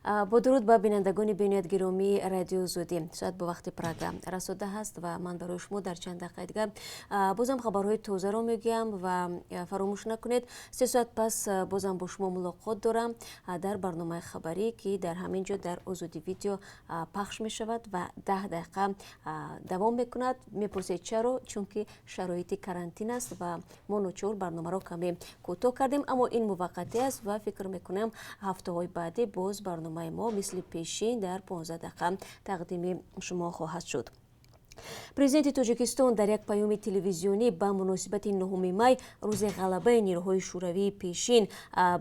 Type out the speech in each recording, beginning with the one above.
Бо дуруд ба бинандагони бениҳоят гиромии Радиои Озодӣ. Соат бо вақти Прага расо 10 аст ва ман барои шумо дар чанд дақиқаи дигар бозам хабарҳои тозаро мегӯям ва фаромӯш накунед, 3 соат пас бозам бо шумо мулоқот дорам дар барномаи хабарӣ, ки дар ҳамин ҷо, дар Озодӣ Видео пахш мешавад ва 10 дақиқа давом мекунад. Мепурсед, чаро? Чунки шароити карантин аст ва мо ночор барномаро каме кӯтоҳ кардем, аммо ин муваққатӣ аст ва фикр мекунам, ҳафтаҳои баъдӣ боз барномаи мо мисли пешин дар 15 дақиқа тақдими шумо хоҳад шуд. Президенти Тоҷикистон дар як паёми телевизионӣ ба муносибати 9 май, рӯзи ғалабаи нерӯҳои шӯравии пешин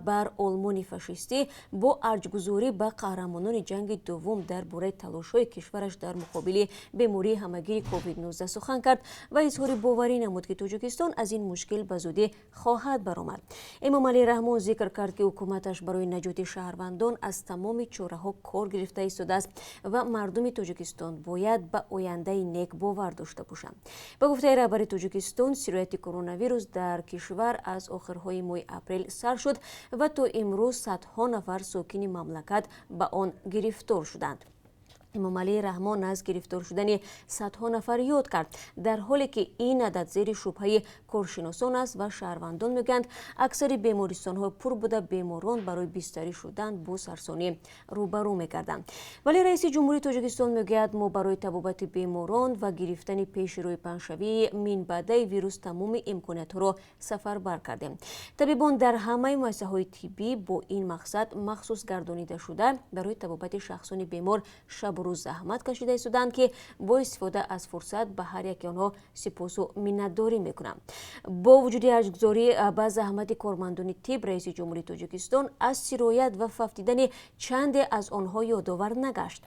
бар Олмони фашистӣ, бо арҷгузорӣ ба қаҳрамонони ҷанги дуввум дар бораи талошҳои кишвараш дар муқобили бемории ҳамагири COVID-19 сухан кард ва изҳори боварӣ намуд, ки Тоҷикистон аз ин мушкил ба зудӣ хоҳад баромад. Эмомалӣ Раҳмон зикр кард, ки ҳукуматаш барои наҷоти шаҳрвандон аз тамоми чораҳо кор гирифта истодааст ва мардуми Тоҷикистон бояд ба ояндаи нек бовар дошта бошанд. Ба гуфтаи раҳбари Тоҷикистон, сирояти коронавирус дар кишвар аз охирҳои моҳи апрел сар шуд ва то имрӯз садҳо нафар сокини мамлакат ба он гирифтор шуданд. Эмомалӣ Раҳмон аз гирифтор шудани садҳо нафар ёд кард, дар ҳоле ки ин адад зери шубҳаи коршиносон аст ва шаҳрвандон мегӯянд, аксари бемористонҳо пур буда, беморон барои бистарӣ шудан бо сарсонӣ рӯбарӯ мекарданд. Вале раиси ҷумҳурии Тоҷикистон мегӯяд, мо барои табобати беморон ва гирифтани пеши рӯи паҳншавии минбаъдаи вирус тамоми имкониятҳоро сафарбар кардем. Табибон дар ҳамаи муассисаҳои тиббӣ бо ин мақсад махсус гардонида шуда, барои табобати шахсони бемор шабу рӯз заҳмат кашида истоданд, ки бо истифода аз фурсат ба ҳар яки онҳо сипосу миннатдорӣ мекунам. Бо вуҷуди арҷгузорӣ ба заҳмати кормандони тиб, раиси ҷумҳурии Тоҷикистон аз сироят ва фавтидани чанде аз онҳо ёдовар нагашт.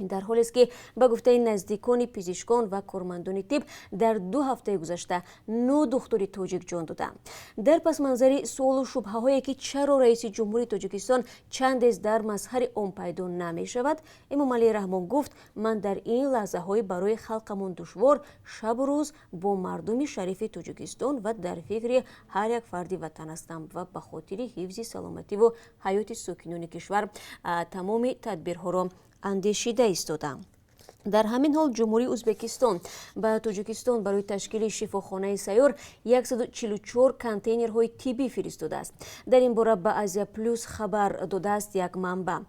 Ин дар ҳолест, ки ба гуфтаи наздикони пизишкон ва кормандони тиб, дар 2 ҳафтаи гузашта нӯ духтури тоҷик ҷон доданд. Дар пасманзари суолу шубҳаҳое, ки чаро раиси ҷумҳури Тоҷикистон чандез дар мазҳари ом пайдо намешавад, Эмомалӣ Раҳмон гуфт: «Ман дар ин лаҳзаҳои барои халқамон душвор шабу рӯз бо мардуми шарифи Тоҷикистон ва дар фикри ҳар як фарди ватан ҳастам ва ба хотири ҳифзи саломативу ҳаёти сокинони кишвар тамоми тадбирҳоро андешида истодам». Дар ҳамин ҳол, Ҷумҳурии Ӯзбекистон ба Тоҷикистон барои ташкили шифохонаи сайёр 144 контейнерҳои тиббӣ фиристодааст. Дар ин бора ба Азия Плюс хабар додааст як манбаъ.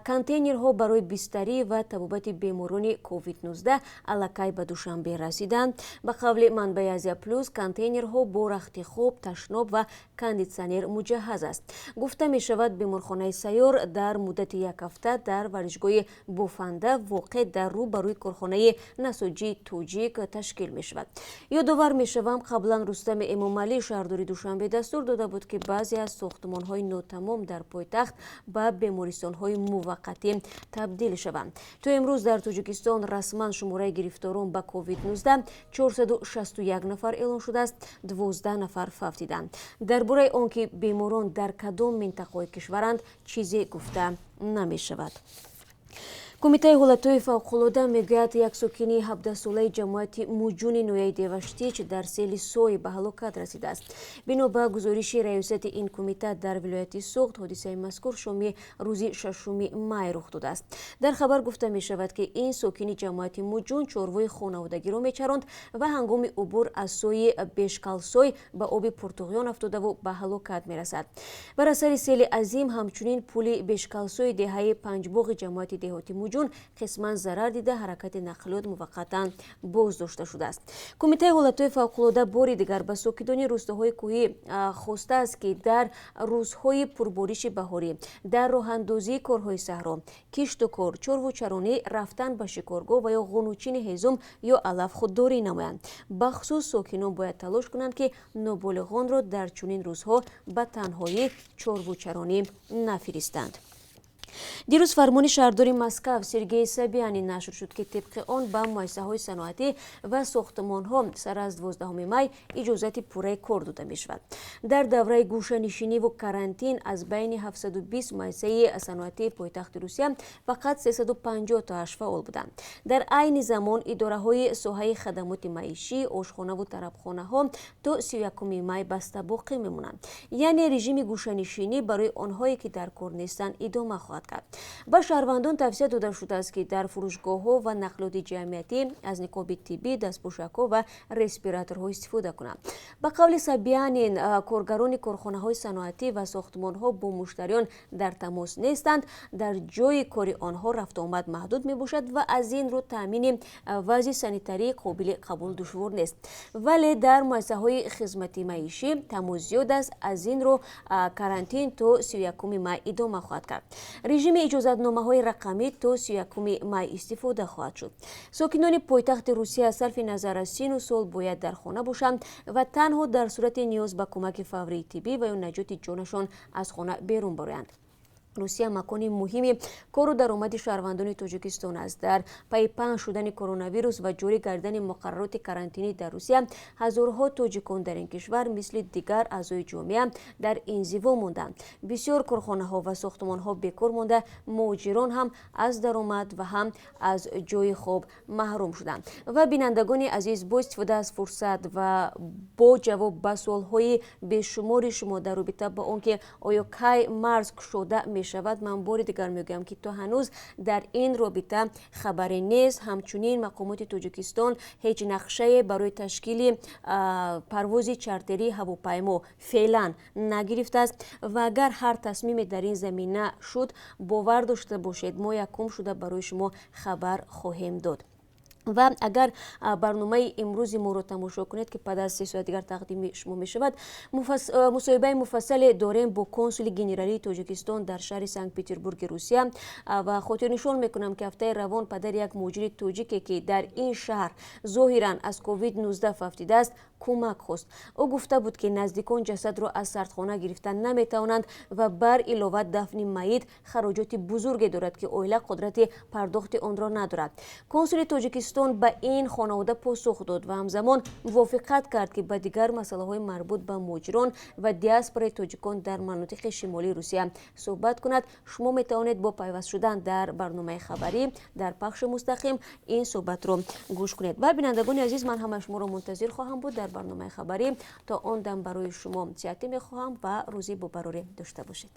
Контейнерҳо барои бистарӣ ва табобати беморони COVID-19 аллакай ба Душанбе расиданд. Ба қавли манбаи Азия Плюс, контейнерҳо бо рахти хоб, ташноб ва кондитсионер муҷаҳҳаз аст. Гуфта мешавад, беморхонаи сайёр дар муддати як ҳафта дар варзишгоҳи Бофанда, воқеъ дар рӯ ба рӯи корхонаи насоҷии тоҷик, ташкил мешавад. Ёдовар мешавам, қаблан Рустами Эмомалӣ, шаҳрдори Душанбе, дастур дода буд, ки баъзе аз сохтмонҳои нотамом дар пойтахт ба бемористонҳои муваққатӣ табдил шаванд. То имрӯз дар Тоҷикистон расман шумораи гирифторон ба COVID-19 461 нафар эълон шудааст, 12 нафар фавтиданд. Дар бораи он ки беморон дар кадом минтақаҳои кишваранд, чизе гуфта намешавад. Кумитаи ҳолатҳои фавқулода мегӯяд, як сокини 17-солаи ҷамоати Муҷуни ноҳияи Деваштич дар сели Сой ба ҳалокат расидааст. Бино ба гузориши раёсати ин кумита дар вилояти Суғд, ҳодисаи мазкур шоми рӯзи 6 май рух додааст. Дар хабар гуфта мешавад, ки ин сокини ҷамоати Муҷун чорвои хонаводагиро мечаронд ва ҳангоми убур аз сои Бешкалсой ба оби пуртуғён афтодаву ба ҳалокат мерасад. Бар асари сели азим ҳамчунин пули Бешкалсои деҳаи Панҷбоғи ҷамоати деҳоти Муҷун қисман зарар дида, ҳаракати нақлиёт муваққатан боздошта шудааст. Кумитаи ҳолатҳои фавқулода бори дигар ба сокинони рӯстоҳои кӯҳӣ хостааст, ки дар рӯзҳои пурбориши баҳорӣ дар роҳандозии корҳои саҳро, кишту кор, чорвучаронӣ, рафтан ба шикоргоҳ ва ё ғунучини ҳезум ё алаф худдорӣ намоянд. Бахусус сокинон бояд талош кунанд, ки ноболиғонро дар чунин рӯзҳо ба танҳоӣ чорвучаронӣ нафиристанд. Дирӯз фармони шаҳрдори Москав Сергей Собянин нашр шуд, ки тибқи он ба муассисаҳои саноатӣ ва сохтмонҳо сар аз 12 май иҷозати пурраи кор дода мешавад. Дар давраи гӯшанишиниву карантин аз байни 720 муассисаи саноатии пойтахти Русия фақат 350 тоаш фаъол буданд. Дар айни замон идораҳои соҳаи хадамоти маишӣ, ошхонаву тарабхонаҳо то 31 май баста боқӣ мемонанд, яъне режими гӯшанишинӣ барои онҳое, ки дар кор нестанд, идома хоҳад. Хоҳад кард. Ба шаҳрвандон тавсия дода шудааст, ки дар фурӯшгоҳҳо ва нақлиёти ҷамъиятӣ аз никоби тиббӣ, дастпӯшакҳо ва респираторҳо истифода кунанд. Ба қавли Собянин, коргарони корхонаҳои саноатӣ ва сохтмонҳо бо муштариён дар тамос нестанд, дар ҷойи кори онҳо рафтуомад маҳдуд мебошад ва аз ин рӯ таъмини вазъи санитарӣ қобили қабул душвор нест. Вале дар муассисаҳои хизмати маишӣ тамос зиёд аст, аз ин рӯ карантин то 31 май идома хоҳад кард. Режими иҷозатномаҳои рақамӣ то 31 май истифода хоҳад шуд. Сокинони пойтахти Русия сарфи назар аз сину сол бояд дар хона бошанд ва танҳо дар сурати ниёз ба кӯмаки фаврии тиббӣ ва ё наҷоти ҷонашон аз хона берун бароянд. Русия макони муҳими кору даромади шаҳрвандони Тоҷикистон аст. Дар пайи паҳн шудани коронавирус ва ҷорӣ гардидани муқаррароти карантинӣ дар Русия, ҳазорҳо тоҷикон дар ин кишвар мисли дигар аъзои ҷомеа дар инзиво монданд. Бисёр корхонаҳо ва сохтмонҳо бекор монда, муҳоҷирон ҳам аз даромад ва ҳам аз ҷойи хоб маҳрум шуданд. Ва, бинандагони азиз, бо истифода аз фурсат ва бо ҷавоб ба суолҳои бешумори шумо дар робита ба он ки оё кай марз кушода мешавад, ман бори дигар мегӯям, ки то ҳанӯз дар ин робита хабаре нест. Ҳамчунин мақомоти Тоҷикистон ҳеҷ нақшае барои ташкили парвози чартерии ҳавопаймо феълан нагирифтааст ва агар ҳар тасмиме дар ин замина шуд, бовар дошта бошед, мо якум шуда барои шумо хабар хоҳем дод. Ва агар барномаи имрӯзи моро тамошо кунед, ки пад аз 3 соат дигар тақдими шумо мешавад, мусоҳибаи муфассале дорем бо консули генералии Тоҷикистон дар шаҳри Санкт Петербурги Русия. Ва хотирнишон мекунам, ки ҳафтаи равон падари як муҳоҷири тоҷике, ки дар ин шаҳр зоҳиран аз ковид-19 фавтидааст, кӯмак хост. Ӯ гуфта буд, ки наздикон ҷасадро аз сардхона гирифта наметавонанд ва бар илова дафни майит хароҷоти бузурге дорад, ки оила қудрати пардохти онро надорад. Консули Тоҷикистон ба ин хонавода посух дод ва ҳамзамон мувофиқат кард, ки ба дигар масъалаҳои марбут ба муҳоҷирон ва диаспораи тоҷикон дар манотиқи шимолии Русия суҳбат кунад. Шумо метавонед бо пайваст шудан дар барномаи хабарӣ дар пахши мустақим ин суҳбатро гӯш кунед. Ва, бинандагони азиз, ман ҳамаи шуморо мунтазир хоҳам буд дар барномаи хабарӣ. То он дам барои шумо сиҳатӣ мехоҳам ва рӯзи бобарорӣ дошта бошед.